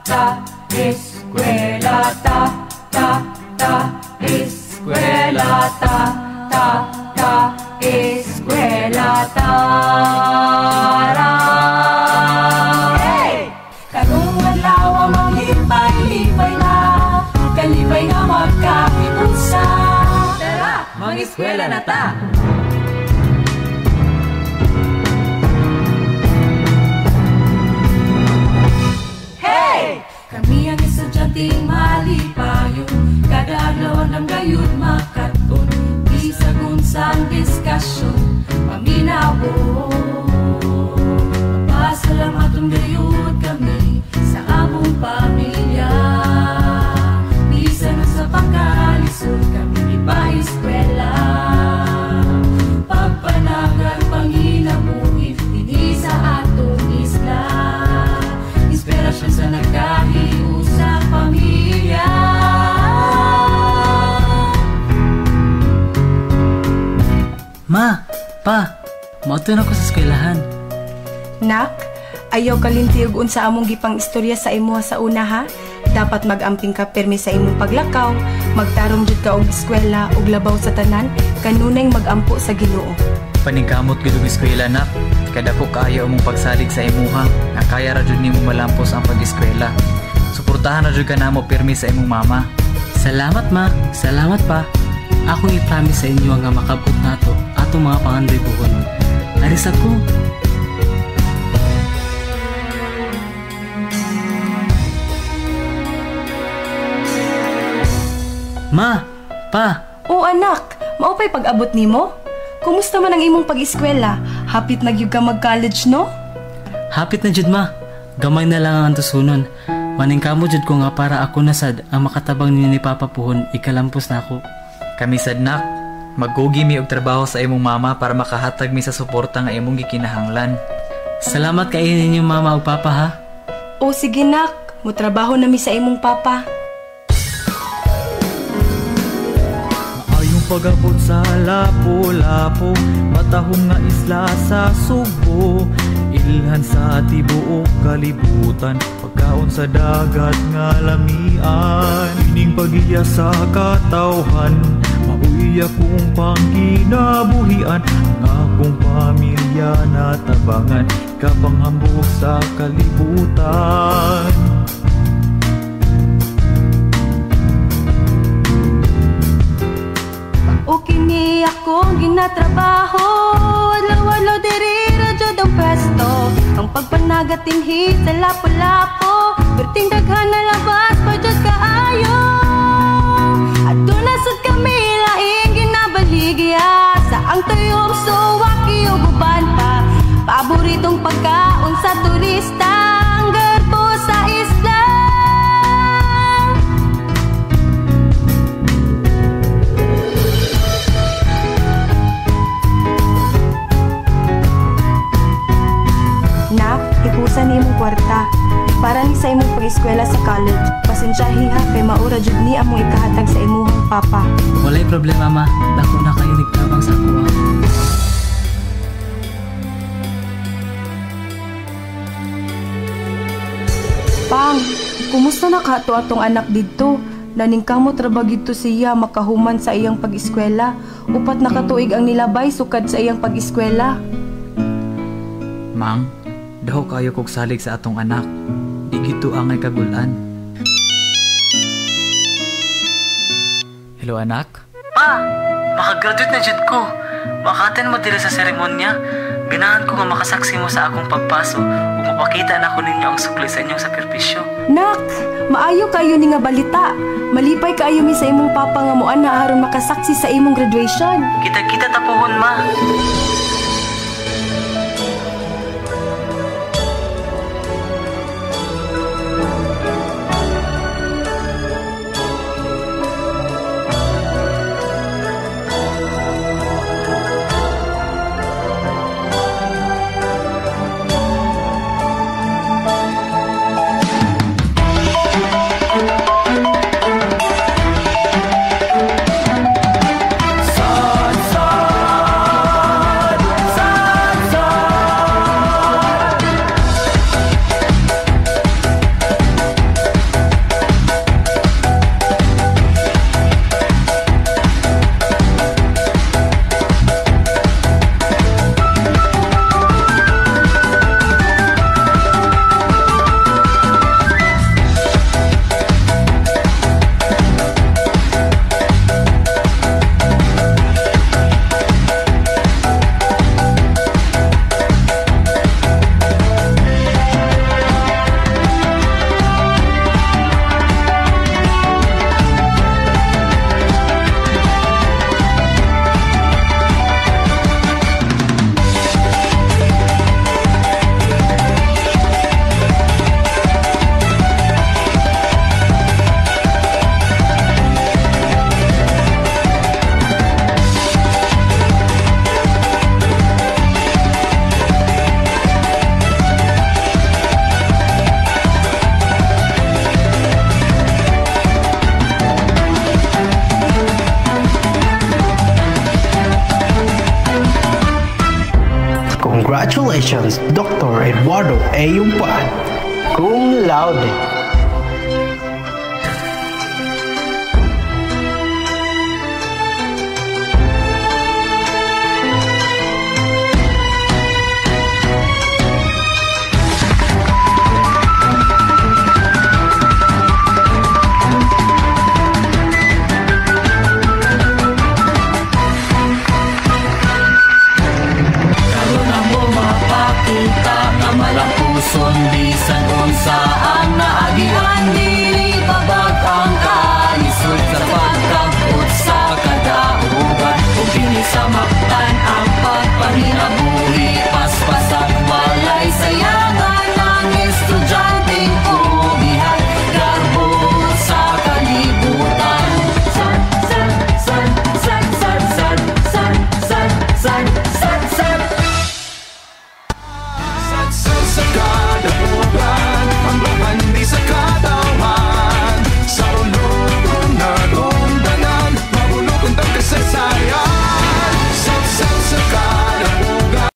ta, eskwela ta, ta, ta, eskwela ta, ta, ta, eskwela ta. Hey! Karong adlaw maglipay-lipay na, kalipay nga magkahiusa. Tara, mag-eskwela na ta. Hey! Kami ang estudyanteng malipayon, kada adlaw ang gayud makaton. Bisag unsang diskusyon, paminawon. Mapasalamaton gayud kami sa among pamilya. Bisan sa pagkalisod kami ipa-eskwela. Pagpanagar panginabuhi dinhi sa atong isla. Inspirasyon sa nagkahiusang pamilya. Ma, pa, moadto na ko sa eskwelahan. Nak, ayaw kalimti og unsa among gipang istorya sa imuha sa una ha. Dapat mag-amping ka pirmi sa imong paglakaw, magtarong jud ka og eskwela ug labaw sa tanan, kanunay mag-ampo sa Ginoo. Paningkamot gyud og eskwela, nak. Kadako kaayo among pagsalig sa imuha, nga kaya ra jud nimo malampos ang pag-eskwela. Suportahan ra jud ka namo pirmi sa imong mama. Salamat ma, salamat pa. Akong i-promise sa inyo nga makabot nato atong mga pangandoy buhon. Aris ako. Ma, pa. O anak, maupay pag-abot nimo? Kumusta man ang imong pag-eskwela? Hapit na gyud ka mag-college, no? Hapit na jud ma. Gamay na lang ang antusunon. Maningkamo jud ko nga para ako na sad ang makatabang ninyo ni Papa puhon, ikalampos na ako. Kami sad nak, maggugi mi og trabaho sa imong mama para makahatag mi sa suporta nga imong gikinahanglan. Salamat kaayo ninyo mama ug papa ha. O sige nak, motrabaho na mi sa imong papa. Maayong pag-abot sa Lapu-Lapu, matahong nga isla sa Sugbo, ilhan sa tibuok kalibutan, pagkaon sa dagat nga lamian. Ining pag-iya sa katawhan, maoy akong pangkinabuhian, ang akong pamilya natabangan, kapanghambog sa kalibutan. O kini akong ginatrabaho, adlaw-adlaw diri ra jud ang pwesto. Ang pagpanagat dinhi sa Lapu-Lapu, perting daghan na labas pa jud kaayo. Aduna sad kami laing ginabaligya, sa ang tuyom suwaki ug uban pa. Paboritong pagkaon sa turista, ang garbo sa isla. Nak, ipusan ni imong kwarta. Para ni sa imong pag-eskwela sa college. Pasensyahi ha, kay maura jud ni among ikahatag sa imuhang papa. Walay problema ma, dako na kayo nagtabang sa kuha. Pang, kumusta na ka to atong anak didto? Naningkamot ra ba gidto siya makahuman sa iyang pag-eskwela? Upat na katuig ang nilabay sukad sa iyang pag-eskwela. Mang, daho kayo kog salig sa atong anak. Di gito angay kagulan. Hello anak? Pa, makagraduate na jud ko. Makaten mo diri sa seremonya. Ganahan ko nga makasaksi mo sa akong pagpaso ug mapakita nako ninyo ang sukli sa inyong sakripisyo. Nak, maayo kayo ni nga balita. Malipay kaayo mi sa imong papa nga moan na aron makasaksi sa imong graduation. Kita-kita ta puhon ma. Sad, sad. Congratulations, Dr. Eduardo A. Umpad. Cum laude.